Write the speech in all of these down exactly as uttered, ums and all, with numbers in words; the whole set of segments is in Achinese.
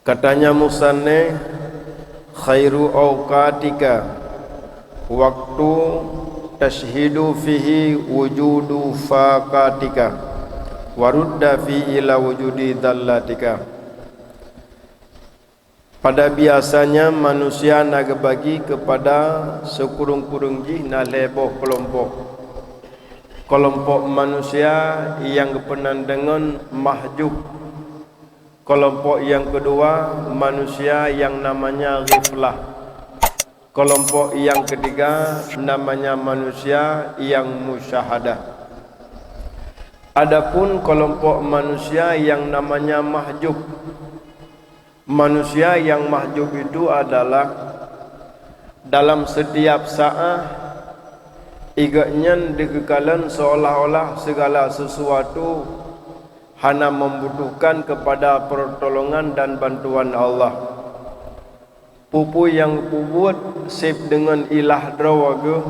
Katanya musannif, "Khairu awqatika, waktu tashhidu fihi wujudu faqatika, warudda fi ila wujudi dhallatika." Pada biasanya manusia na geubagi keupada sikureueng-kureueng jih na lhée boh keulompok. Keulompok manusia nyang geupeunandeungon mahjub. Keulompok nyang keudua, manusia nyang namanya ghiflah. Keulompok nyang keutiga, namanya manusia nyang musyahadah. Adapun keulompok manusia nyang namanya mahjub, manusia nyang mahjub itu adalah dalam setiap saat, i gobnyan digeukalon seolah-olah segala sesuatu hana membutuhkan kepada pertolongan dan bantuan Allah. Peue-peue nyang geupeubuet seb deungon ilah droe geuh,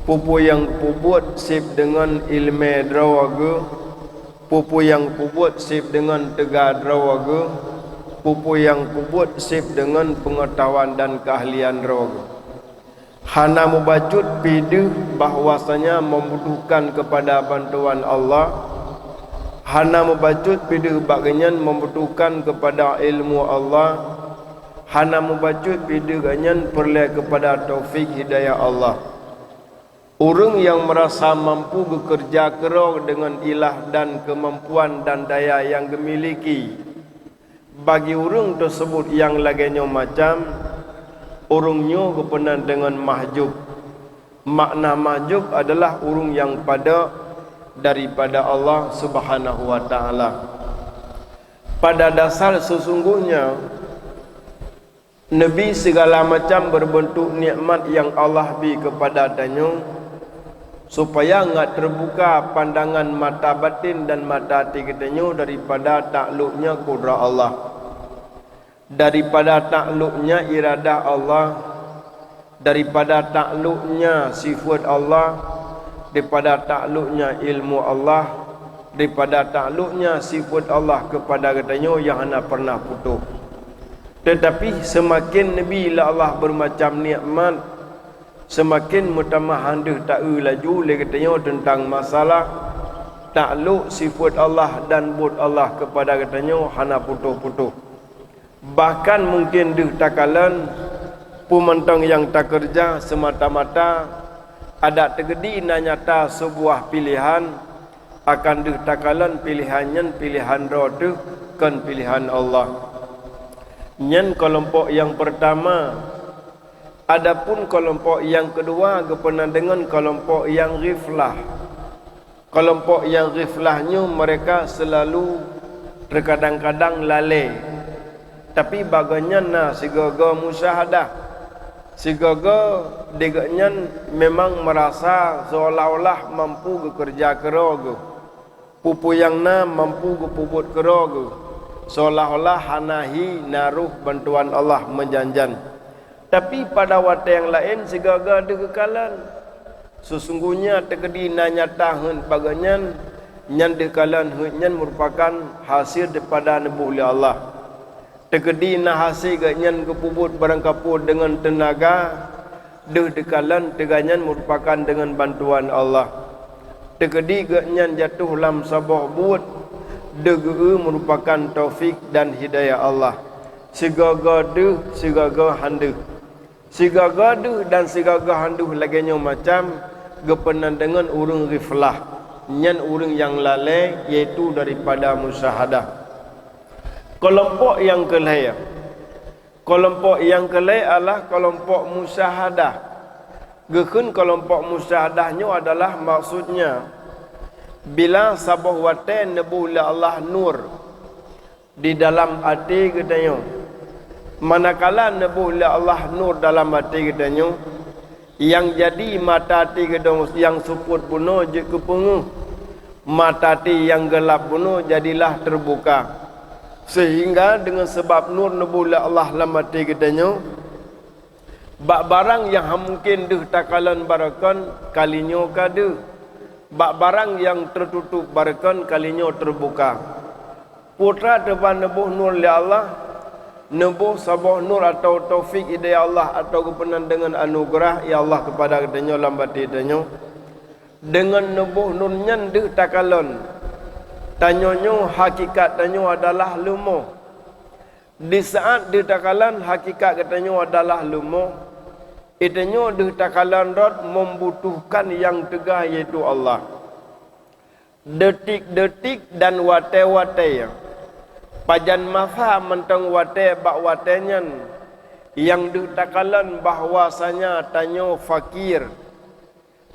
peue-peue nyang geupeubuet seb deungon iéleumé droe geuh, peue-peue nyang geupeubuet seb deungon teuga droe geuh, peue-peue nyang geupeubuet seb deungon peungeutahuan dan keuahlian droe geuh. Hana mubacut pih deuh bahwasanya membutuhkan kepada bantuan Allah, hana mubacut pih deuh bak gobnyan membutuhkan kepada ilmu Allah, hana mubacut pih deuh gobnyan peureulée kepada taufik hidayah Allah. Ureuëng nyang meurasa mampu geukeureuja keudroe deungon ilah dan keumampuan dan daya nyang geumiliki, bagi ureuëng teuseubut nyang lagée nyoe macam, ureuëng nyoe geupeuna deungon mahjub. Makna mahjub adalah ureuëng nyang padok daripada Allah Subhanahu wa Ta'ala. Pada dasar sesungguhnya, neubi sigala macam beureubeuntuk nikmat nyang Allah bi keupada tanyoe, supaya ngat teubuka pandangan mata baten dan mata até geutanyoe daripada takluknya kudrat Allah, daripada takluknya iradah Allah, daripada takluknya sifeuet Allah, daripada takluknya ilmu Allah, daripada takluknya sifeuet Allah keupada geutanyoe nyang hana pernah putôh. Teutapi seumaken neubi lé Allah beureumacam nikmat, seumaken meutamah han deuh taeu laju lé geutanyoe teuntang masalah taklok sifeuet Allah dan buet Allah keupada geutanyoe hana putôh-putôh. Bahkan mungken deuh takalon peue mantong nyang takeureuja seumata-mata adak teugeudi na nyata seubuah piléhan, akan deuh takalon piléhan nyan piléhan droe teuh kon piléhan Allah. Nyan keulompok nyang peurtama. Adapun keulompok nyang keudua geupeuna deungon keulompok nyang ghiflah. Keulompok nyang ghiflah nyoe meureka seulalu teukadang-kadang lalée, tapi bak gobnyan na sigoe-goe musyahadah. Sigoe-goe di gobnyan memang meurasa seolah-olah mampu geukeureuja keudroe geuh. Peue-peue nyang na mampu geupeubuet keudroe geuh, seolah-olah hana hi na roh bantuan Allah meujan-jan. Tapi pada watée nyang laén sigoe-goe deuh geukalon, sesungguhnya teukeudi na nyata heuet bak gobnyan, nyan deuh kalon heuet nyan meurupakan hasé daripada neuboh lé Allah. Teukeudi na hasé gobnyan geupeubuet barangkapeue deungon teunaga, deuh deuh kalon teuga nyan meurupakan deungon bantuan Allah. Teukeudi gobnyan jatoh lam saboh buet, deuh geu-eu meurupakan taufik dan hidayah Allah. Sigoe-goe deuh, sigoe-goe han deuh. Sigoe-goe deuh dan sigoe-goe han deuh lagée nyoe macam geupeuna deungon ureuëng ghiflah, nyan ureuëng nyang lalée, yaitu daripada musyahadah. Keulompok nyang keulhée. Keulompok nyang keulhée adalah keulompok musyahadah. Geukheun keulompok musyahadah nyoe adalah maksudnya, bila saboh watée neuboh lé Allah nur di dalam até geutanyoe. Manakala neuboh lé Allah nur dalam até geutanyoe, nyang jadi mata até geutanyoe nyang seupôt bunoe jeuet keu peungeuh, mata até nyang geulab bunoe jadilah teubuka. Seuhingga deungon sabab nur neuboh lé Allah lam até geutanyoe, bak barang nyang han mungken deuh takalon baroekon, kali nyoe ka deuh. Bak barang nyang teututup baroekon, kali nyoe teubuka. Peue teuma neuboh nur lé Allah, Neuboh saboh nur atawa taufik hidayah Allah atawa geupeunang deungon anugeurah ya Allah keupada geutanyoe lam baté tanyoe. Deungon neuboh nur nyan deuh takalon, tanyoe nyoe hakikat tanyoe adalah leumoh. Di saat deuh takalon hakikat geutanyoe adalah leumoh, geutanyoe deuh takalon rot membutuhkan nyang teuga, yaitu Allah. Detik-detik dan watée-watée, pajan masa mantong watée bak watée nyan, nyang deuh takalon bahwasanya tanyoe fakir.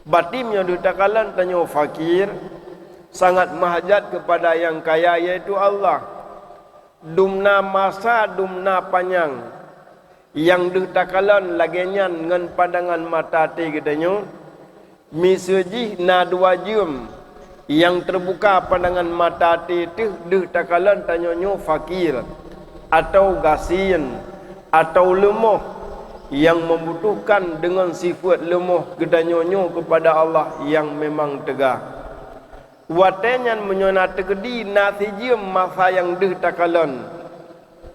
Batim nyoe deuh takalon tanyoe fakir, sangat meuhajat keupada nyang kaya, yaitu Allah. Dumna masa, dumna panyang, nyang deuh takalon lagée nyan ngon pandangan mata até geutanyoe. Miseue jih na dua jeuem, nyang teubuka pandangan mata até teuh deuh takalon tanyoe nyoe fakir atawa gasien atawa leumoh, nyang membutuhkan deungon sifeuet leumoh geutanyoe nyoe keupada Allah nyang memang teuga. Watée nyan meunyoe na teukeudi na sijeuem masa nyang deuh takalon,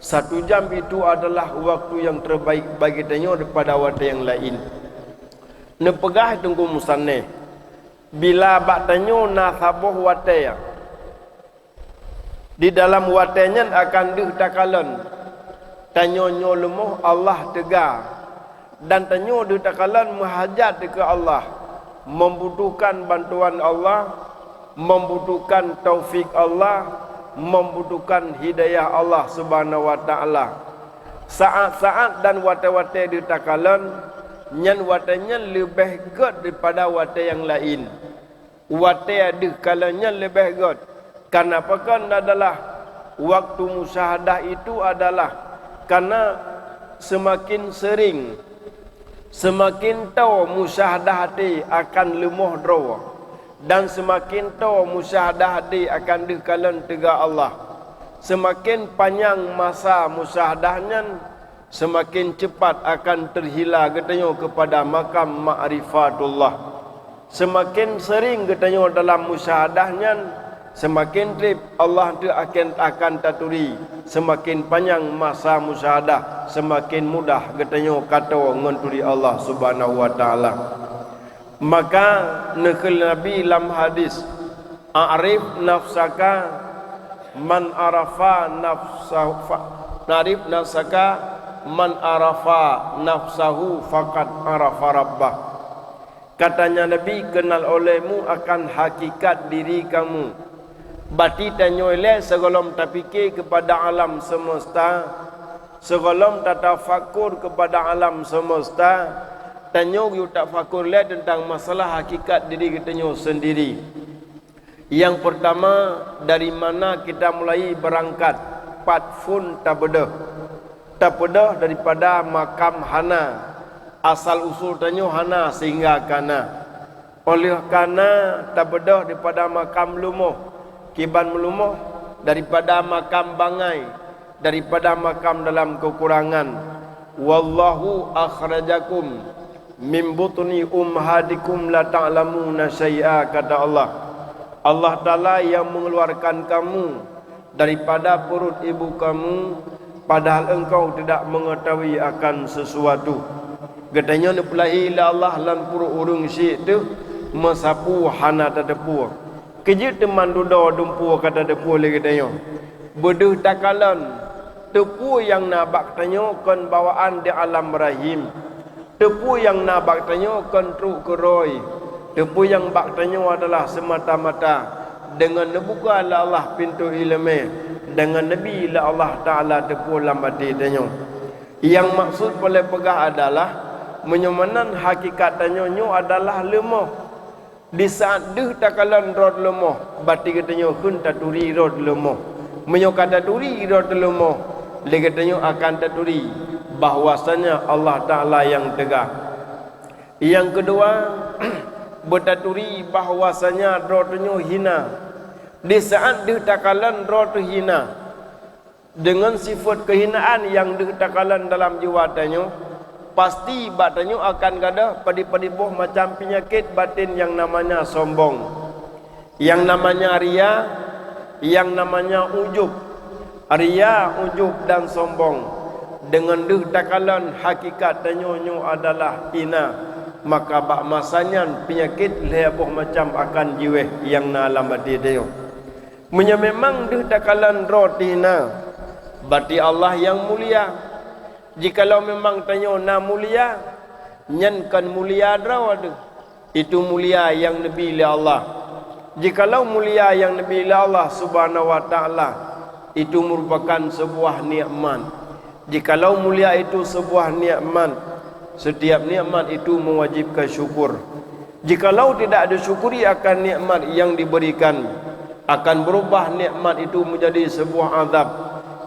satu jam itu adalah waktu nyang terbaik bagi tanyoe daripada watée nyang laén. Neupeugah Teungku Musannif, bila bak tanyoe na saboh watée, di dalam watée nyan akan deuh takalon, tanyoe nyoe leumoh Allah teuga, dan tanyoe deuh takalon meuhajat keu Allah, membutuhkan bantuan Allah, membutuhkan taufik Allah, membutuhkan hidayah Allah Subhanahu wa Ta'ala. Saat-saat dan watée-watée deuh takalon, nyan watée nyan leubeh gét daripada watée nyang laén. Watée deuh kalon nyan leubeh gét. Karena pakon adalah waktu musyahadah itu adalah karena seumaken seuring, seumaken toe musyahadah até akan leumoh droe, dan seumaken toe musyahadah até akan deuh kalon teuga Allah. Seumaken panyang masa musyahadah nyan, seumaken ceupat akan teuhila geutanyoe keupada makam ma'rifatullah. Seumaken seuring geutanyoe dalam musyahadah nyan, seumaken treb Allah teuh akan, akan taturi. Seumaken panyang masa musyahadah, seumaken mudah geutanyoe ka toe ngon turi Allah Subhanahu wa Ta'ala. Maka neukheun Nabi lam hadis, "A'rif nafsaka man arafa nafsahu, fa-, a'rif nafsaka man arafa nafsahu faqad arafa rabbah." Katanya Nabi, "Kenal olehmu akan hakikat diri kamu." Bati tanyoe lé sigohlom tapike keupada alam semesta, sigohlom tatafakur keupada alam semesta, tanyoe geuyue tafakur lé teuntang masalah hakikat diri geutanyoe seundiri. Nyang peurtama, dari mana kita mulai beurangkat, pat phon tabeudôh. Tabeudôh daripada makam hana, asal usul tanyoe hana sehingga ka na. Óh lheueh ka na, tabeudôh daripada makam leumoh, kiban meuleumoh, daripada makam bangai, daripada makam dalam keukurangan. "Wallahu akhrajakum min butuni ummahatikum la ta'lamuna syai'a," kata Allah. Allah Taala yang mengeluarkan kamu daripada perut ibu kamu, padahal engkau tidak mengetahui akan sesuatu. Geutanyoe neupeulahé lé Allah lam pruet ureuëng syik teuh meusapeue hana tateupeue. Keujeuet teuma dudoe dumpeue ka tateupeue lé geutanyoe. Beudôh takalon, teupeue nyang na bak tanyoe kon bawaan di alam rahim. Teupeue nyang na bak tanyoe kon trok keurôi. Teupeue nyang bak tanyoe adalah semata-mata deungon neubuka lé Allah pintoe iéleumé, deungon neubi lé Allah Taala teupeue lam até tanyoe. Nyang maksud ulôn peugah adalah, meunyoe meunan hakikat tanyoe nyoe adalah leumoh. Di saat deuh takalon droe leumoh, bati geutanyoe kheun taturi droe leumoh. Meunyoe ka taturi droe leumoh, lé geutanyoe akan taturi bahwasanya Allah Taala nyang teuga. Nyang keudua, beutaturi bahwasanya droe tanyoe hina. Di saat deuh takalon droe teuh hina, deungon sifeuet keuhinaan nyang deuh takalon dalam jiwa tanyoe, pasti bak tanyoe akan gadôh padub-padub boh macam peunyakét baten nyang namanya sombong, nyang namanya ria, nyang namanya ujub. Ria, ujub, dan sombong. Deungon deuh takalon hakikat tanyoe nyoe adalah hina, maka bak masa nyan peunyakét lhée boh macam akan jiwéh nyang na lam até tanyoe. Meunyoe memang deuh takalon droe teuhina, berarti Allah nyang mulia. Jikalau memang tanyoe na mulia, nyan kon mulia droe deuh. Itu mulia nyang neubi lé Allah. Jikalau mulia nyang neubi lé Allah Subhanahu wa Ta'ala, itu merupakan sebuah nikmat. Jikalau mulia itu sebuah nikmat, setiap nikmat itu mewajibkan syukur. Jikalau tidak disyukuri akan nikmat yang diberikan, akan berubah nikmat itu menjadi sebuah azab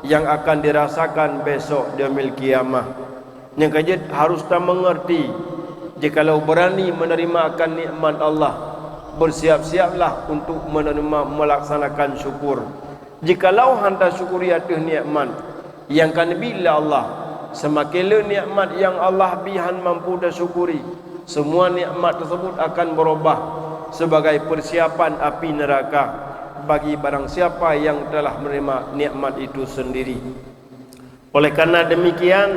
yang akan dirasakan besok di yaumil qiyamah. Nyang ka jeuet harus tameungeurti, jikalau beurani meuneurimong akan nikmat Allah, beusiap-siaplah untuk meuneurimong meulaksanakan syukur. Jikalau hana tasyukuri ateueh nikmat nyang ka neubi lé Allah, seumaken le nikmat nyang Allah bi hana mampu tasyukuri, semua nikmat teusebut akan beurubah sibagai peusiapan api neuraka bagi barang siapa nyang telah meuneurimong nikmat itu seundiri. Oleh karena demikian,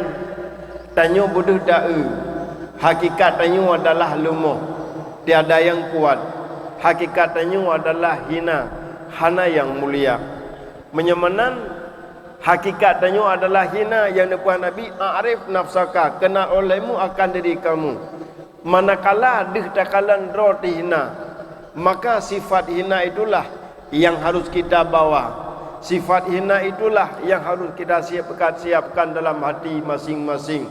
tanyoe beudeuh taeu, hakikat tanyoe adalah leumoh, tiada nyang kuat. Hakikat tanyoe adalah hina, hana nyang mulia. Meunyoe meunan, hakikat tanyoe adalah hina nyang neupeugah Nabi, "A'rif nafsaka, kenal olehmu akan diri kamu." Manakala deuh takalon droe teuhina, maka sifat hina itulah nyang harus kita bawa. Sifat hina itulah nyang harus kita siapkan, siapkan dalam hati masing-masing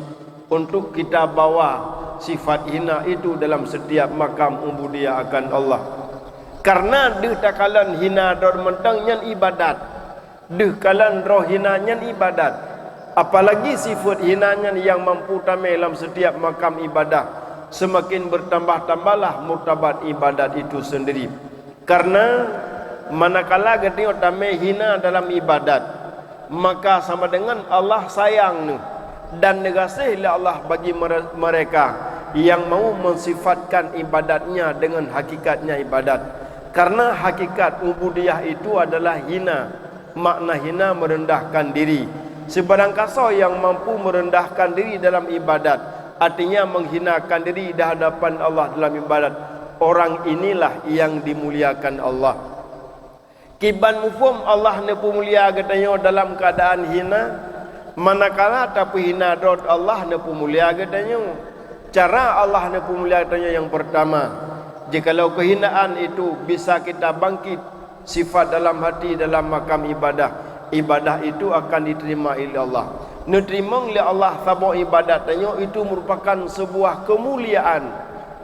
untuk kita bawa sifat hina itu dalam setiap makam ubudiyah akan Allah. Karena deuh takalon hina droe mantong nyan ibadat. Deuh kalon droe hina nyan ibadat. Apalagi sifat hina nyan nyang mampu tamé lam setiap makam ibadah, seumaken beutambah-tambahlah martabat ibadat itu seundiri. Karena manakala geutanyoe tamé hina dalam ibadat, maka sama deungon Allah sayang neuh dan neugaséh lé Allah bagi mere-, mereka nyang mau mensifatkan ibadatnya dengan hakikatnya ibadat. Karena hakikat ubudiyah itu adalah hina. Makna hina meurendahkan diri. Sibarang kasoe nyang mampu meurendahkan diri dalam ibadat, artinya menghinakan diri di hadapan Allah dalam ibadat, orang inilah nyang dimuliakan Allah. Kiban muphom Allah neupeumulia geutanyoe dalam keuadaan hina? Manakala tapeuhina droe, Allah neupeumulia geutanyoe. Cara Allah neupeumulia geutanyoe nyang peurtama, jikalau keuhinaan itu bisa kita bangkit sifat dalam hati dalam makam ibadah, ibadah itu akan diterima oleh Allah. Neuteurimong lé Allah saboh ibadat tanyoe itu merupakan sebuah keumuliaan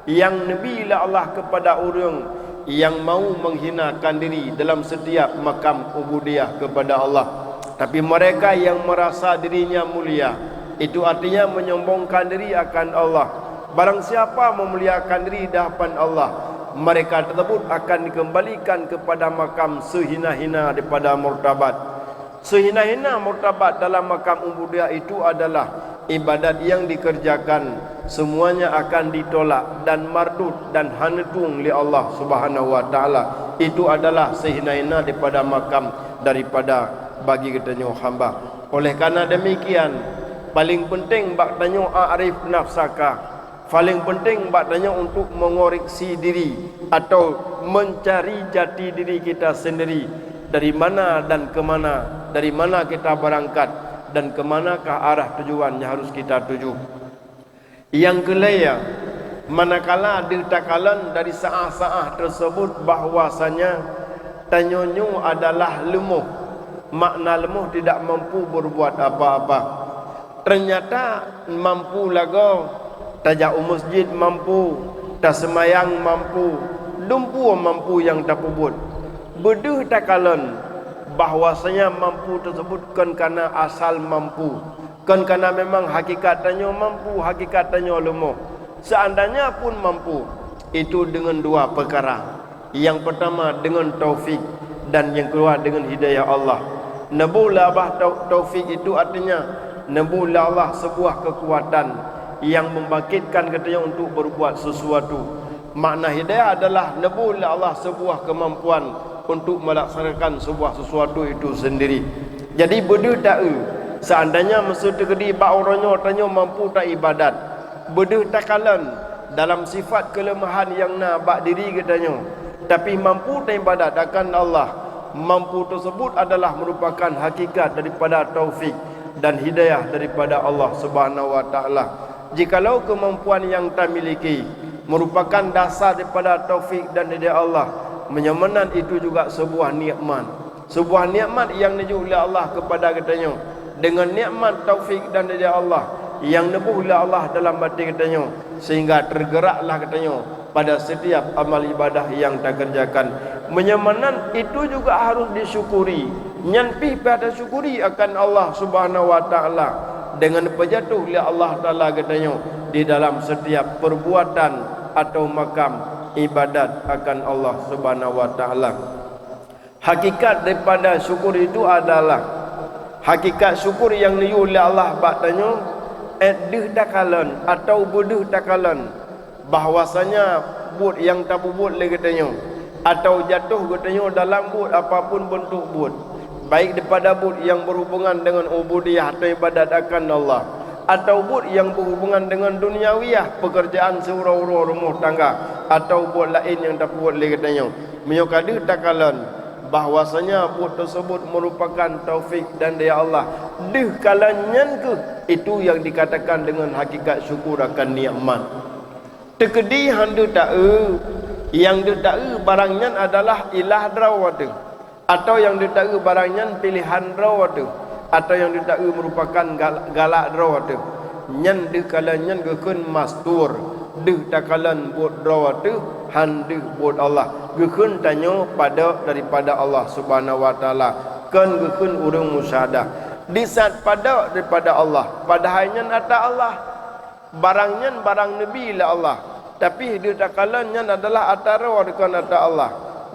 nyang neubi lé Allah keupada ureuëng nyang mau menghinakan diri dalam setiap makam ubudiyah keupada Allah. Tapi mereka yang merasa dirinya mulia, itu artinya menyombongkan diri akan Allah. Barang siapa memuliakan diri di hadapan Allah, mereka tersebut akan dikembalikan kepada makam sehina-hina daripada martabat. Sehina-hina martabat dalam makam ubudiyah itu adalah ibadat yang dikerjakan, semuanya akan ditolak dan mardud dan hana tueng lé Allah Subhanahu wa Ta'ala. Itu adalah sehina-hina daripada makam daripada bagi geutanyoe hamba. Oleh karena demikian, paling penting bak tanyoe a'rif nafsaka. Paling penting bak tanyoe untuk mengoreksi diri atau mencari jati diri kita sendiri. Dari mana dan ke mana, dari mana kita berangkat, dan ke manakah arah tujuan yang harus kita tuju. Nyang keulhèe, manakala deuh takalon dari saah-saah tersebut bahwasanya tanyoe nyoe adalah leumoh, makna leumoh tidak mampu berbuat apa-apa. Ternyata mampu lagoe, tajak u masjid mampu, taseumayang mampu, dumpeue mampu nyang tapeubuet. Beudeuh takalon bahwasanya mampu tersebut kon kana asal mampu, kon kana memang hakikat tanyoe mampu, hakikat tanyoe leumoh. Seandainya pun mampu, itu dengan dua perkara. Nyang peutama dengan taufik dan nyang keudua dengan hidayah Allah. Neuboh lé Allah tau-, taufik itu artinya neuboh lé Allah sebuah kekuatan yang membangkitkan geutanyoe untuk berbuat sesuatu. Makna hidayah adalah neuboh lé Allah sebuah kemampuan untuk melaksanakan sebuah sesuatu itu sendiri. Jadi beudeuh taeu Seandainya meuseu teukeudi bak uroe nyoe tanyoe mampu taibadat, beudeuh takalon dalam sifat keuleumahan nyang na bak diri geutanyoe, tapi mampu taibadat akan Allah, mampu teusebut adalah meurupakan hakikat daripada taufik dan hidayah daripada Allah Subhanahu wa Ta'ala. Jikalau keumampuan nyang tamiliki meurupakan dasar daripada taufik dan hidayah Allah, meunyoe meunan itu juga seubuah nikmat. Seubuah nikmat nyang neujok lé Allah keupada geutanyoe. Deungon nikmat taufik dan hidayah Allah nyang neuboh lé Allah dalam até geutanyoe, sehingga teugeuraklah geutanyoe pada setiap amal ibadah nyang takeureujakan. Meunyoe meunan, itu juga harôh disyukuri. Nyan pih payah tasyukuri akan Allah Subhanahu wa Ta'ala deungon peujatoh lé Allah Ta'ala geutanyoe di dalam setiap perbuatan atau makam ibadat akan Allah Subhanahu wa Ta'ala. Hakikat daripada syukur itu adalah, hakikat syukur nyang neuyue lé Allah bak tanyoe, eh, deuh takalon atau beudeuh takalon bahwasanya buet nyang tapeubuet lé geutanyoe atau jatoh geutanyoe dalam buet apapun beuntuk buet, baik daripada buet nyang berhubungan dengan ubudiyah atau ibadat akan Allah, atau buet nyang berhubungan dengan duniawiyah, pekerjaan siuroe-uroe rumoh tangga, atau buet laén nyang tapeubuet lé geutanyoe. Meunyoe ka deuh takalon bahwasanya buet tersebut merupakan taufik dan daya Allah, deuh kalon nyan keuh itu yang dikatakan dengan hakikat syukur akan nikmat. Teukeudi han deuh taeu, nyang deuh taeu barang nyan adalah ilah droe teuh, atau nyang deuh taeu barang nyan piléhan droe teuh, atau nyang deuh taeu meurupakan gal-, galak droe teuh. Nyan deuh kalon nyan geukheun mastur, deuh takalon buet droe teuh, han deuh buet Allah. Geukheun tanyoe padok daripada Allah Subhanahu wa Ta'ala, kon geukheun ureuëng musyahadah. Di saat padok daripada Allah, padahai nyan ata Allah. Barang nyan barang neubi lé Allah, tapi deuh takalon nyan adalah ata droe, kon ata Allah.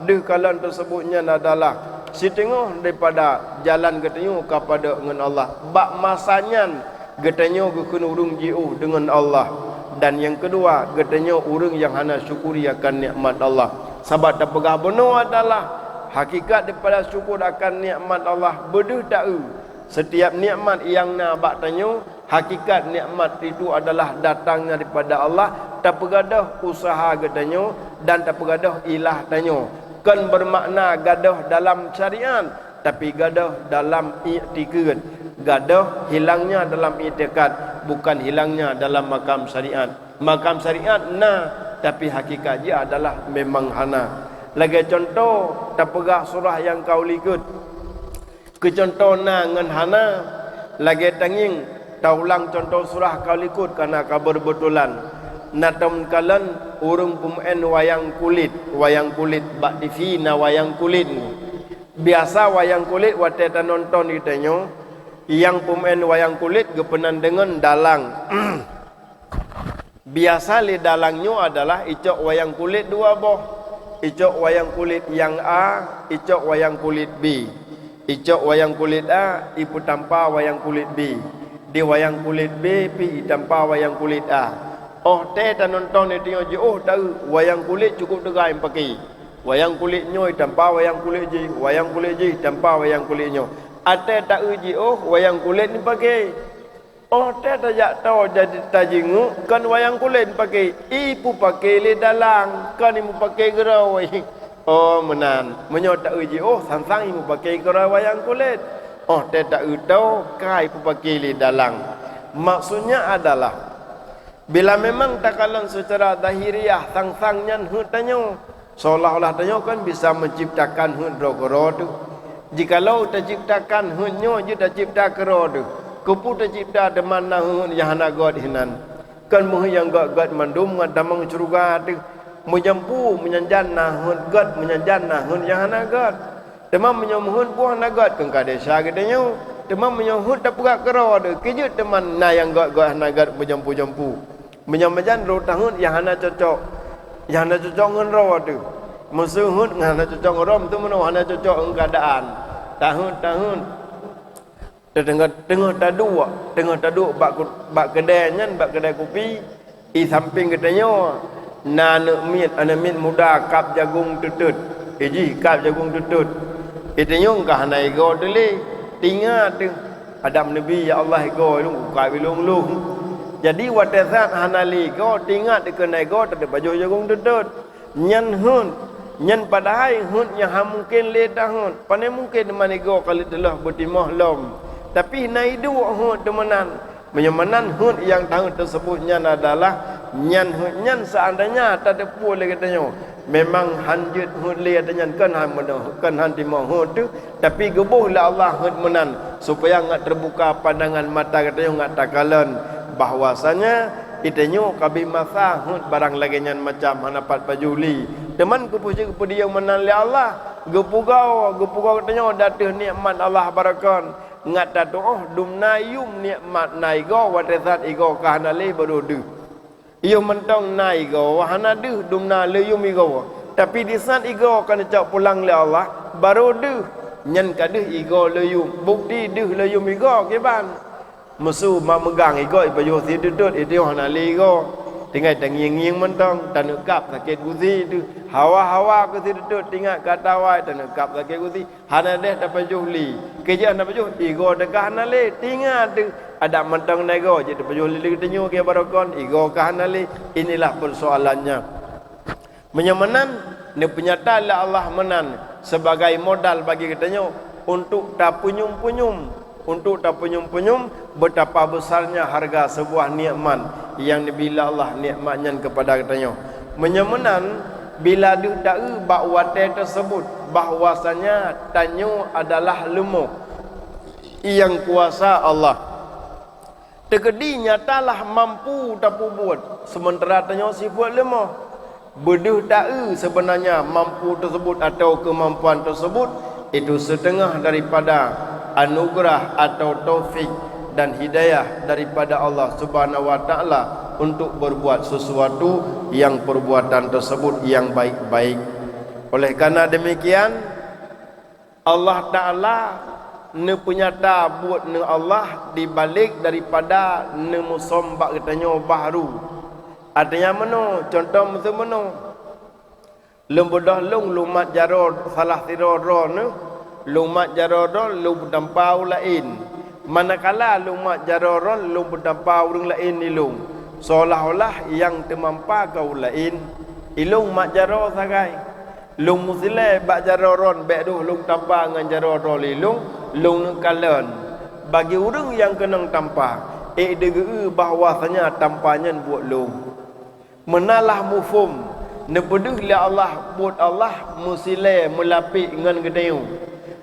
Deuh kalon teusebut nyan adalah siteungoh daripada jalan geutanyoe ka padok ngon Allah. Bak masa nyan geutanyoe geukheun ureuëng jiôh deungon Allah. Dan nyang keudua, geutanyoe ureuëng nyang hana syukuri akan nikmat Allah. Sabab tapeugah bunoe adalah hakikat daripada syukur akan nikmat Allah beudeuh taeu. Setiap nikmat nyang na bak tanyoe, hakikat nikmat itu adalah datangnya daripada Allah, tapeugadôh usaha geutanyoe dan tapeugadôh ilah tanyoe. Kon bermakna gadôh dalam syariat, tapi gadôh dalam iktikad. Gadôh hilangnya dalam iktikad, bukan hilangnya dalam makam syariat. Makam syariat na, tapi hakikat jih adalah memang hana. Lagée cuntoh, tapeugah surah nyang ka u likot. Keu cuntoh na ngon hana, lagée tangieng, taulang cuntoh surah ka u likot kareuna ka beureubeutôlan. Na tameukalon ureuëng peumeuén wayang kulét, wayang kulét bak T V na wayang kulét. Biasa wayang kulét watée tanonton geutanyoe, nyang peumeuén wayang kulét geupeunan deungon dalang. Biasa lé dalang nyoe adalah icok wayang kulét dua boh. Icok wayang kulét nyang A, icok wayang kulét B. Icok wayang kulét A, ipeutampa wayang kulét B. Di wayang kulét B pih itampa wayang kulét A. Óh tée tanonton geutanyoe jiôh taeu wayang kulét cukup teuga ipaké. Wayang kulét nyoe itampa wayang kulét jih, wayang kulét jih itampa wayang kulét nyoe. Watée taeu jiôh wayang kulét ipaké. Óh tée tajak toe jadi tajingeuk kon wayang kulét paké, ipeupaké lé dalang, kon imeupaké keudroe. Oh meunan, meunyoe taeu jiôh sang-sang imeupaké keudroe wayang kulét. Óh tée taeu toe ka ipeupaké lé dalang. Maksudnya adalah, bila memang takalon seucara zahiriah sang-sang nyan heuet tanyoe, seolah-olah tanyoe kan bisa menciptakan heuet droe keudroe teuh. Jikalau taciptakan heuet nyoe jeuet tacipta keudroe teuh, keupeue tacipta teuma na heuet nyang hana gét hinan? Kan meuheuet nyang gét-gét mandum ngon tamong syeuruga teuh. Meujampu meunyan jan na heuet gét, meunyan jan na heuet nyang hana gét. Teuma meunyoe meuheuet boh hana gét, keu ka desya geutanyoe. Teuma meunyoe heuet tapeugah keudroe teuh, keu jeuet teuma na nyang gét-gét hana gét meujampu-jampu. Meunyoe meujan droe taheuet nyang hana cocok, nyang hana cocok ngon droe teuh. Meuseu heuet nyang hana cocok ngon droe, meuseu meunoe hana cocok ngon keuadaan. Taheuet-taheuet. Teungoh, teungoh taduek, teungoh taduek bak ku-, bak keudée nyan, bak keudée kupi, i sampéng geutanyoe na aneuk miet, aneuk miet muda kab jagong teutot. Ijih kab jagong teutot. Geutanyoe ka hana igoe teuh lé, tingat teuh. Adam Nabi, "Ya Allah, igoe lôn, uka bilong lôn." Jadi watée that hana lé igoe, tingat dikeue na igoe, tateupajoh jagong teutot. Nyan heuet, nyan padahai heuet nyang hana mungken lé taheuet. Pane mungken man igoe ka lheueh teulheueh beutimoh lom. Tapi na iduek heuet teumeunan. Meunyoe meunan heuet nyang taheuet teuseubut nyan adalah nyan heuet nyan, seuandainya tateupeue lé geutanyoe, memang han jeuet heuet lé ata nyan, kon han meunoe, kon han timoh heuet teuh, tapi geuboh lé Allah heuet meunan supaya ngat teubuka pandangan mata geutanyoe ngat takalon bahwasanya geutanyoe ka bit masa heuet barang lagée nyan macam hana pat pajoh lé. Teuma keupeue jeuet geupeudiyong meunan lé Allah, geupugoe, geupugoe geutanyoe di ateueh nikmat Allah barakon. Ngat tatuoh dumna yum nikmat na igoe watée that igoe ka hana lé barô deuh. Yoh mantong na igoe hana deuh dumna leuyum igoe, tapi di saat igoe ka neucok pulang lé Allah, barô deuh. Nyan ka deuh igoe leuyum, bukti deuh leuyum igoe kiban. Meusu mak meugang igoe ipajoh siteutôt, iteuh hana lé igoe. Tinggai tangieng-ngieng mantong, taneuk kab sakét gusi teuh. Hawa-hawa keu siteutôt, tingat ka tawai, taneuk kab sakét gusi. Hana deh tapajoh lé. Keujeuet hana pajoh, igoe teuka hana lé. Tingat teuh, adak mantong na igoe, jeuet tapajoh lé lé geutanyoe keu barokon, igoe ka hana lé. Inilah persoalannya. Meunyoe meunan, neupeunyata lé Allah meunan sebagai modal bagi geutanyoe untuk tapeunyum-peunyum, untuk tapeunyum-peunyum betapa besarnya harga sebuah nikmat yang neubri lé Allah nikmat nyan keupada geutanyoe. Meunyoe meunan, bila deuh taeu bak watée teuseubut bahwasanya tanyoe adalah leumoh nyang kuasa Allah. Teukeudi nyatalah mampu tapeubuet, seumeuntara tanyoe sifeuet leumoh. Beudeuh taeu seubeunanya mampu teuseubut atawa keumampuan teuseubut, itu siteungoh daripada anugeurah atau taufik dan hidayah daripada Allah Subhanahu wa Ta'ala untuk berbuat sesuatu yang perbuatan tersebut yang baik-baik. Oleh karena demikian, Allah Ta'ala neupeunyata buet neuh Allah dibalek daripada neumusom bak geutanyoe bahru. Artinya meunoe, contoh meusu meunoe. Lôn beudôh lôn, lôn mat jaroe salah sidroe droeneuh, lôn mat jaroe droe lôn peutampa u laén. Manakala lôn mat jaroe droe lôn peutampa ureuëng laén ilôn, seolah-olah nyang teumampa ka u laén, ilôn mat jaroe sagai. Lôn meusilée bak jaroe droe bék deuh lôn tampa ngon jaroe droe ilôn, lôn neukalon. Bagi ureuëng nyang keunong tampa, ék deugeu bahwasanya tampa nyan buet lôn. Meunalah muphom, neupeudeuh lé Allah buet Allah meusilée meulapék ngon geutanyoe.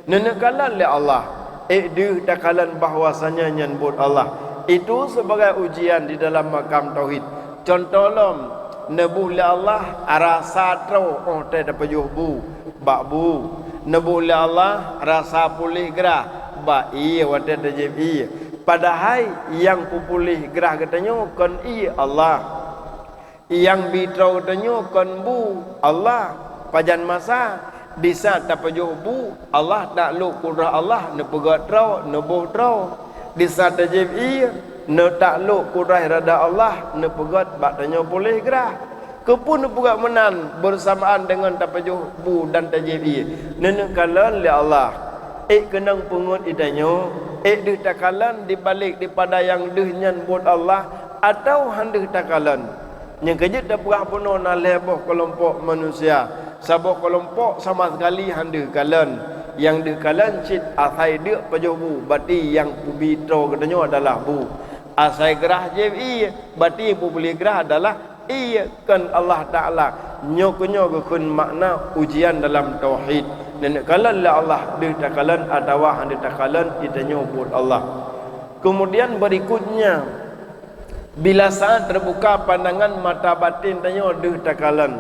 Neuneukalon lé Allah, ék deuh takalon bahwasanya nyan buet Allah. Itu sebagai ujian di dalam makam tauhid. Contoh lom, neuboh lé Allah rasa troe óh tée tapajoh bu bak bu. Neuboh lé Allah rasa puléh grah bak ié watée tajieb ié. Padahai nyang peupuléh grah geutanyoe kon ié Allah. Nyang bi troe geutanyoe kon bu Allah. Pajan masa, disaat tapajoh bu, Allah taklok kudrah Allah neupeugét troe, neuboh troe. Disaat tajieb ié, neutaklok kudrah irada Allah neupeugét bak tanyoe puléh grah. Keupeue neupeugét meunan beursamaan deungon tapajoh bu dan tajieb ié? Neuneukalon lé Allah. Ék keunong peungeut geutanyoe, ék deuh takalon dibalek dipada nyang deuh nyan buet Allah, atawa han deuh takalon? Nyang keujeuet tapeugah bunoe na lhée boh keulompok manusia. Saboh keulompok sama sekali han deuh kalon. Nyang deuh kalon cit asai deuk pajoh bu, bati nyang peubi troe geutanyoe adalah bu. Asai grah jieb ié, bati peupuléh grah adalah ié, kon Allah Ta'ala. Nyoe keunyoe geukheun makna ujian dalam tauhid. Neuneukalon lé Allah deuh takalon atawa han deuh takalon, geutanyoe buet Allah. Kemudian berikutnya, bila saat terbuka pandangan mata batin tanyoe deuh takalon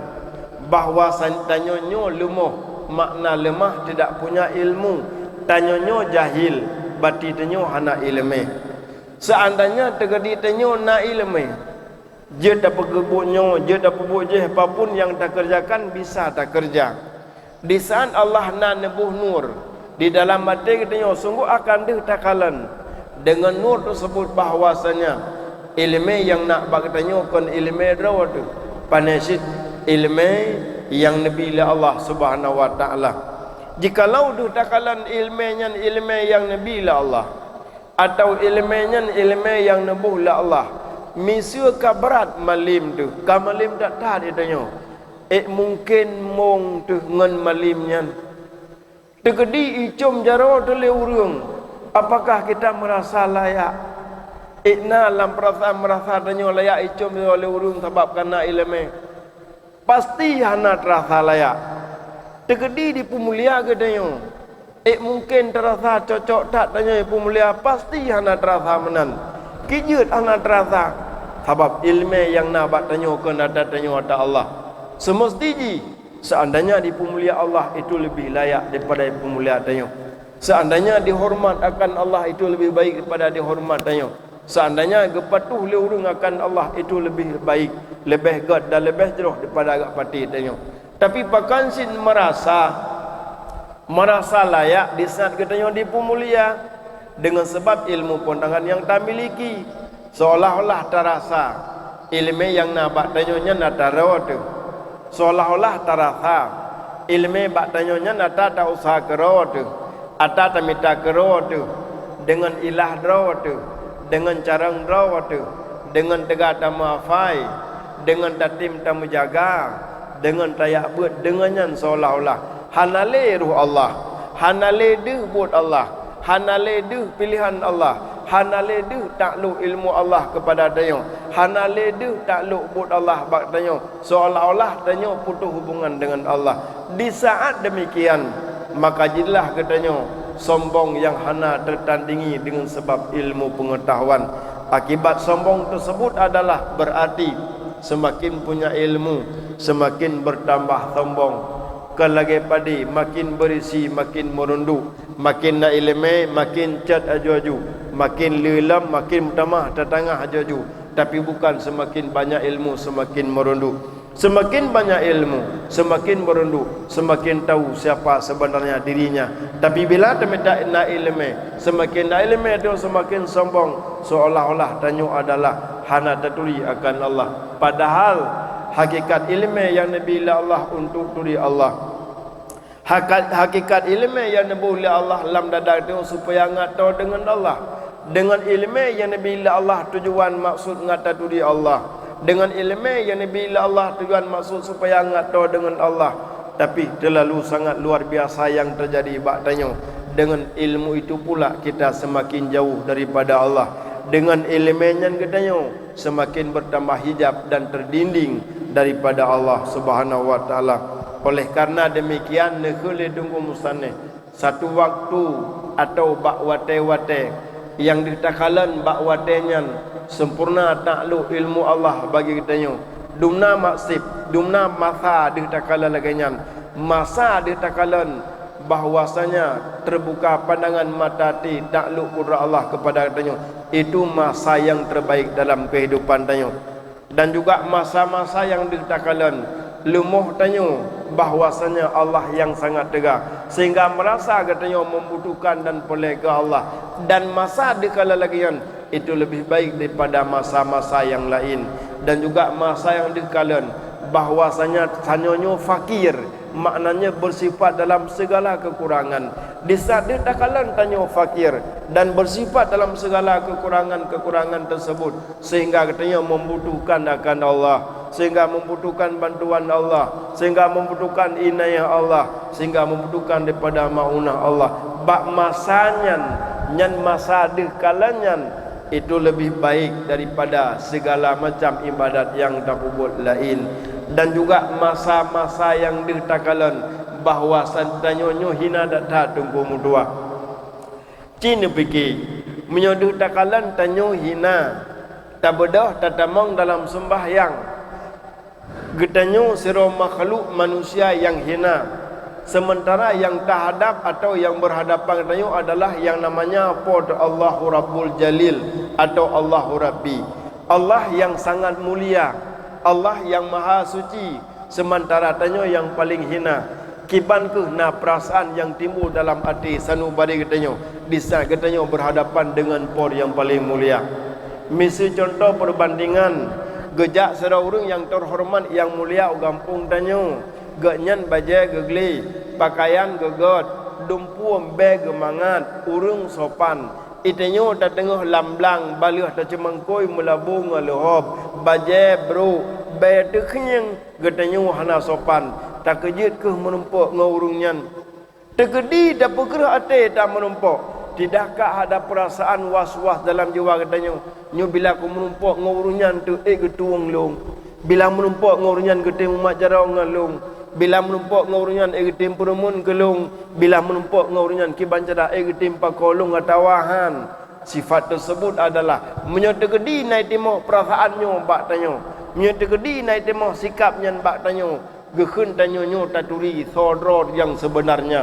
bahwa san-, tanyoe nyoe leumoh, makna leumah, tidak punya ilmu, tanyoe nyoe jahil, bati tanyoe hana iéleumé. Seandainya teukeudi tanyoe na iéleumé, jeuet tapeubuet nyoe, jeuet tapeubuet jih, apapun nyang takeureujakan bisa takeureuja. Di saat Allah na neuboh nur di dalam até geutanyoe, sunggoh akan deuh takalon deungon nur teuseubut bahwasanya iéleumé nyang na bak geutanyoe kon iéleumé droe teuh, pane cit iéleumé nyang neubi lé Allah Subhanahu wa Ta'ala. Jikalau deuh takalon iéleumé nyan iéleumé nyang neubi lé Allah, Atawa iéleumé nyan iéleumé nyang neuboh lé Allah. Miseue ka brat malem teuh, ka malem that-that di tanyoe. Ék mungken mong teuh ngon malem nyan. Teukeudi icom jaroe teuh lé ureuëng, apakah kita meurasa layak? Ék na lam peurasaan meurasa tanyoe layak icom jaroe lé ureuëng sabab ka na iéleumé? Pasti hana teurasa layak. Teukeudi dipeumulia geutanyoe, ék mungken teurasa cocok that tanyoe dipeumulia? Pasti hana teurasa meunan. Keu jeuet hana teurasa, sabab iéleumé nyang na bak tanyoe keu na that tanyoe ata Allah. Seumeusti jih, seandainya dipeumulia Allah, itu leubeh layak daripada dipeumulia tanyoe. Seandainya dihoreumat akan Allah, itu leubeh baik daripada dihoreumat tanyoe. Seandainya geupatuh lé ureuëng akan Allah, itu leubeh baik, leubeh gét dan leubeh jroh daripada geupatéh tanyoe. Tapi pakon cit meurasa, meurasa layak di saat geutanyoe dipeumulia deungon sabab ilmu peuntangan nyang tamiliki, seolah-olah tarasa iéleumé nyang na bak tanyoe nyan ata droe teuh. Seolah-olah tarasa iéleumé bak tanyoe nyan ata ta-useuha keudroe teuh, ata tamita keudroe teuh, deungon ilah droe teuh, deungon carông droe teuh, deungon teuga tameuhafai, deungon tatem tameujaga, deungon tajak beuet, deungon nyan seolah-olah hana lé Roh Allah, hana lé deuh buet Allah, hana lé deuh piléhan Allah, hana lé deuh taklok ilmu Allah keupada tanyoe, hana lé deuh taklok buet Allah bak tanyoe, seolah-olah tanyoe putôh hubungan deungon Allah. Di saat demikian, maka jadilah geutanyoe sombong nyang hana teutandingi deungon sabab ilmu peungeutahuan. Akibat sombong teuseubut adalah beurati seumaken punya ilmu, seumaken beurtambah sombong. Kon lagée padé, makin beurisi makin meurunduk, makin na iéleumé makin cét aju-aju, makin le lom makin meutamah tatangah aju-aju. Tapi bukan seumaken banyak ilmu seumaken meurunduk. Seumaken banyak ilmu, seumaken meurunduk, seumaken tahu siapa sebenarnya dirinya. Tapi bila tamita na iéleumé, seumaken na iéleumé teuh seumaken sombong, seolah-olah tanyoe adalah hana taturi akan Allah. Padahal hakikat iéleumé nyang neubi lé Allah untuk turi Allah. Hakat-, hakikat iéleumé nyang neuboh lé Allah lam dada tanyoe supaya ngat toe deungon Allah. Deungon iéleumé nyang neubi lé Allah tujuan maksud ngat taturi Allah. Deungon iéleumé nyang neubi lé Allah tujuan maksud supaya ngat toe deungon Allah. Tapi teulalu sangat luar biasa nyang teujadi bak tanyoe. Deungon ilmu itu pula kita seumaken jauh daripada Allah. Deungon iéleumé nyan geutanyoe seumaken beurtambah hijab dan teudinding daripada Allah Subhanahu wa Taala. Oleh karena demikian, neukheun lé Teungku Musaneh, satu waktu atawa bak watée-watée nyang deuh takalon, bak watée nyan sempurna taklok ilmu Allah bagi geutanyoe. Dumna maksib, dumna masa deuh takalon lagée nyan. Masa deuh takalon bahwasanya teubuka pandangan mata até taklok kudrat Allah keupada geutanyoe. Itu masa nyang teubaik dalam keuhidupan tanyoe. Dan juga masa-masa nyang deuh takalon leumoh tanyoe bahwasanya Allah nyang sangat teuga, sehingga meurasa geutanyoe membutuhkan dan peureulée keu Allah. Dan masa deuh kalon lagée nyan, itu leubeh baik daripada masa-masa nyang laén. Dan juga masa nyang deuh kalon bahwasanya tanyoe nyoe fakir, maknanya bersifat dalam segala kekurangan. Di saat deuh takalon tanyoe fakir dan bersifat dalam segala kekurangan-kekurangan tersebut, sehingga geutanyoe membutuhkan akan Allah, sehingga membutuhkan bantuan Allah, sehingga membutuhkan inayah Allah, sehingga membutuhkan daripada maunah Allah. Bak masa nyan, nyan masa deuh kalon nyan, itu leubeh baik daripada segala macam ibadat nyang tapeubuet laén. Dan juga masa-masa nyang deuh takalon bahwa tanyoe nyoe hina that-that teungku meutuah. Ci neupike, meunyoe deuh takalon tanyoe hina, tabeudôh tatamong dalam seumbahyang, geutanyoe sidroe makhluk manusia nyang hina, seumeuntara nyang tahadab atawa nyang beurhadapan geutanyoe adalah nyang namanya Po teu Allahu Rabbul Jalil atawa Allahu Rabbi. Allah nyang sangat mulia, Allah nyang maha suci, seumeuntara tanyoe nyang paleng hina. Kiban kheueh na peurasaan nyang timbul dalam até sanubari geutanyoe di saat geutanyoe beurhadapan deungon Po nyang paleng mulia. Miseue cuntoh peureubandingan, geujak sidroe ureuëng nyang teuhoreumat nyang mulia u gampông tanyoe. Gobnyan bajée geugleh, peukayan geugét, dumpeue bée geumangat, ureuëng sopan, Geutanyoe tateungoh lam blang, baleueh taceumangkôi meulabu ngon leuhob, bajée brok, bée teukhieng, geutanyoe hana sopan, takeujeuet kheueh meurumpok ngon ureuëng nyan. Teukeudi tapeukreueh até tameurumpok, tidak ka ada peurasaan was-was dalam jiwa geutanyoe. Nyoe bila kumeurumpok ngon ureuëng nyan teuh ék geutueng lôn. Bila meurumpok ngon ureuëng nyan geutem umat jaroe ngon lôn. Bila meurumpok ngon ureuëng nyan ék geutem peureumeun keu lôn. Bila meurumpok ngon ureuëng nyan kiban cara ék geutem pakoe lôn atawa han. Sifat teusebut adalah meunyoe teukeudi na timoh peurasaan nyoe bak tanyoe. Meunyoe teukeudi na timoh sikab nyan bak tanyoe. Geukheun tanyoe nyoe taturi soe droe nyang seubeunarnya.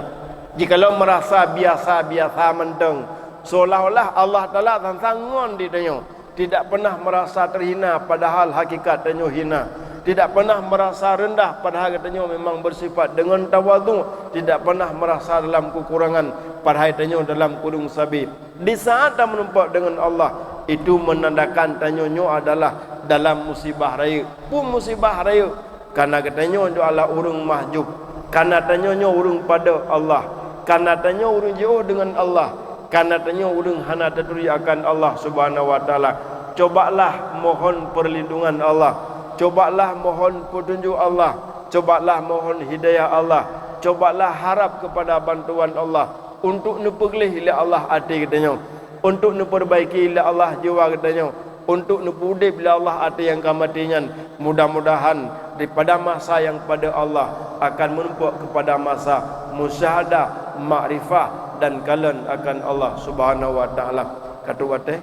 Jikalau meurasa biasa-biasa mantong, seolah-olah Allah Taala sang-sang ngon di tanyoe, tidak pernah meurasa teuhina, padahal hakikat tanyoe hina. Tidak pernah meurasa reundah, padahal tanyoe memang beusifat deungon tawadhu. Tidak pernah meurasa dalam keukurangan, padahai tanyoe dalam kureueng sabe. Di saat tameurumpok deungon Allah, itu meunandakan tanyoe nyoe adalah dalam musibah rayeuk. Peue musibah rayeuk? Kana geutanyoe nyoe adalah ureuëng mahjub. Kana tanyoe nyoe ureuëng padub Allah. Kana tanyoe ureuëng jiôh deungon Allah. Kana tanyoe ureuëng hana taturi akan Allah Subhanahu wa Taala. Cobalah mohon peurlindungan Allah. Cobalah mohon peutunjuk Allah. Cobalah mohon hidayah Allah. Cobalah harab keupada bantuan Allah untuk neupeugleh lé Allah até geutanyoe, untuk neupeubaiki lé Allah jiwa geutanyoe, untuk neupeuudeb lé Allah até nyang ka maté nyan. Mudah-mudahan daripada masa nyang padub Allah akan meurumpok keupada masa musyahadah, makrifah dan kalon akan Allah Subhanahu wa Taala. Ka trok watée?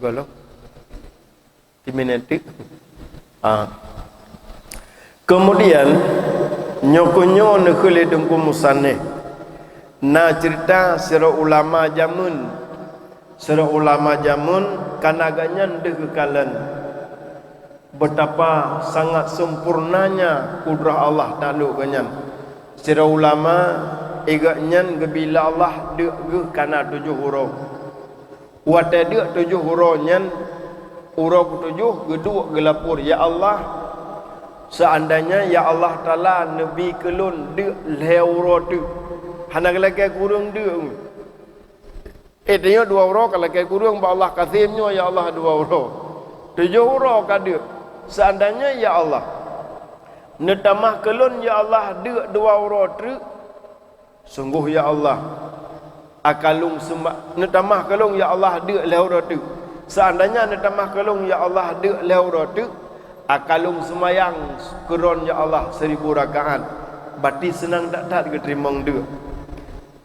Goh lom? Timinèe teuk. Ah. Kemudian, nyoe keuh nyoe neukheun lé Teungku Musaneh. Na ceurita sidroe ulama jameun. Sidroe ulama jameun kana geuh nyan deuh geukalon. Betapa sangat sempurnanya kudrah Allah taklok geuh nyan. Sidroe ulama, i geuh nyan geubi lé Allah deuk geuh kana tujoh uroe. Watée deuk tujoh uroe nyan, uroe keutujoh geuduek geulapor, "Ya Allah, seandainya ya Allah Taala neubi keu lôn deuk lhée uroe teuk, hana geulakée kureueng deuk." Eh, tanyoe dua uroe ka lakée kureueng bak Allah, kasém nyoe, "Ya Allah, dua uroe." Tujoh uroe ka deuk, "Seandainya ya Allah, neutamah keu lôn ya Allah deuk dua uroe teuk, sunggoh ya Allah, akalung seumba-, neutamah keu lôn ya Allah deuk lhée uroe teuk. Seandainya neutamah keu lôn ya Allah deuk lhée uroe teuk, akalung seumayang keu droen ya Allah seribu rakaat, bati seunang that-that geuteurimong deuk."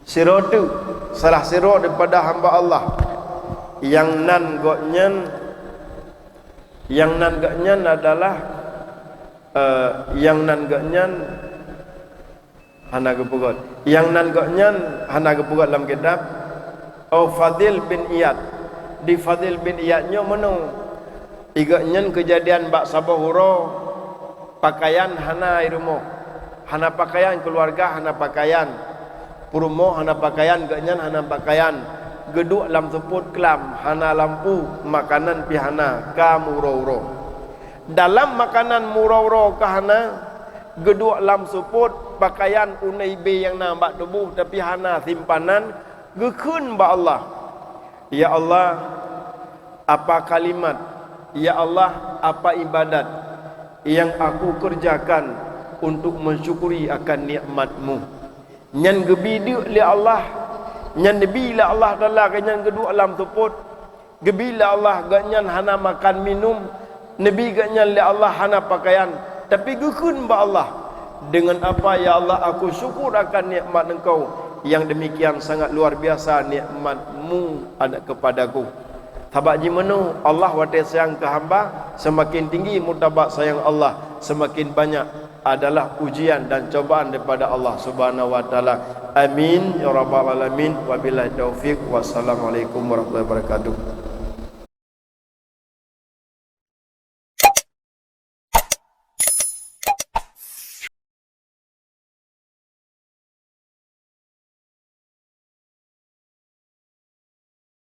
Sidroe teuk, salah sidroe daripada hamba Allah, nyang nan gobnyan, nyang nan gobnyan adalah, eh, nyang nan gobnyan hana geupeugot. Nyang nan gobnyan hana geupeugot lam kitab. Oh, Fadil bin Iyad. Di Fadil bin Iyad nyoe meunoe. I gobnyan keujadian bak saboh uroe, pakaian hana i rumoh. Hana pakaian, keuluwarga hana pakaian. Peurumoh hana pakaian, gobnyan hana pakaian. Geuduek lam seupôt klam, hana lampu, makanan pih hana, ka meuuroe-uroe. Dalam makanan meuuroe-uroe ka hana, geuduek lam seupôt, pakaian u neubée nyang na bak tuboh, tapi hana simpanan, geukheun bak Allah, "Ya Allah, apa kalimat, ya Allah, apa ibadat yang aku kerjakan untuk mensyukuri akan nikmat-Mu?" Nyan geubi deuk lé Allah, nyan neubi lé Allah Taala keu nyan geuduek lam seupôt. Geubi lé Allah gobnyan hana makan minum, neubi gobnyan lé Allah hana pakaian, tapi geukheun bak Allah, "Dengan apa, ya Allah, aku syukur akan nikmat Engkau yang demikian sangat luar biasa nikmat-Mu ada kepadaku?" Sabab jimeunoe Allah watée sayang keu hamba, seumaken tinggi martabat sayang Allah, seumaken banyak adalah ujian dan cobaan daripada Allah Subhanahu wa Taala. Amin ya rabbal alamin. Wabillahi taufiq. Wassalamualaikum warahmatullahi wabarakatuh.